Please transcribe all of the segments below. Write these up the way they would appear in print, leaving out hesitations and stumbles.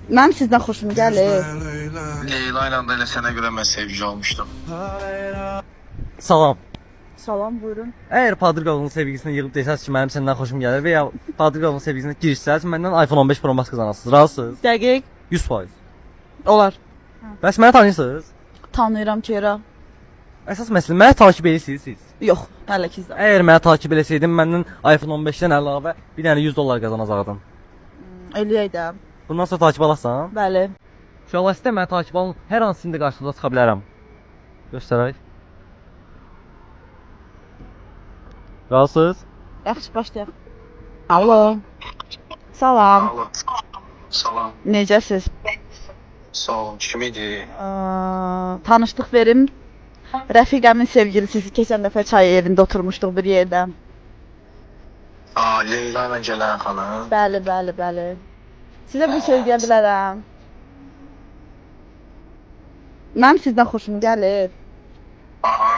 Mənim sizdən xoşum gəlir. Leyla ilə də elə sənə görə mən sevgili olmuşdum. Salam. Salam, buyurun. Əgər Padriqovun sevgilisini yığıb desəz ki, mənim səndən xoşum gəlir və ya Padriqovun sevgisinə girişsəz, məndən iPhone 15 Pro Max qazanasınız. Razısınız? Dəqiq. 100%. Olar. Bəs məni tanıyırsınız? Tanıyıram Kera. Əsas məsələ məni takib edirsiniz siz. Yox, hələ ki izləmirəm. Əgər məni takib eləsəydin, məndən iPhone 15-dən əlavə bir dənə 100 dollar qazanacaqdın. Eləyək də. Bundan sonra takib alarsan? Bəli. Uşaqlar istə məni takib alın. Hər an sizin də qarşınıza çıxa bilərəm. Göstərək. Razısınız? Yaxşı, başlayaq. Alo. Salam. Alo. Salam. Necəsiz? Sağ olun. Kim idi? Tanışlıq verim. Rəfiqəmin sevgilisi keçən dəfə çay yerində oturmuşduq bir yerdə. Aa, Leyla ilə gələn xanım. Bəli, bəli, bəli. Sizə bir söz deyə bilərəm. Mənim sizdən xoşum gəlir. Aha.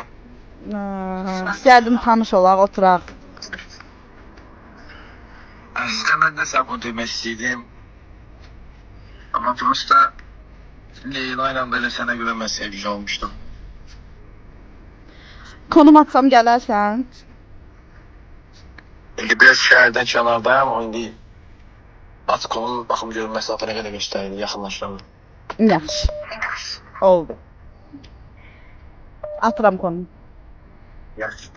İstərdim tanış olaq, oturaq. Əslində mən də sən bunu demək istəyirdim. Amma prosta Leyla ilə də elə sənə görə mən sevgili olmuşdum. Konum atsam gələrsən? İndi biraz şəhərdən kənardayam, o indi at konum baxım görüm məsafə nə qədər göstərir, yaxınlaşıram. Yaxşı. Oldu. Atıram konum. Yaxşı.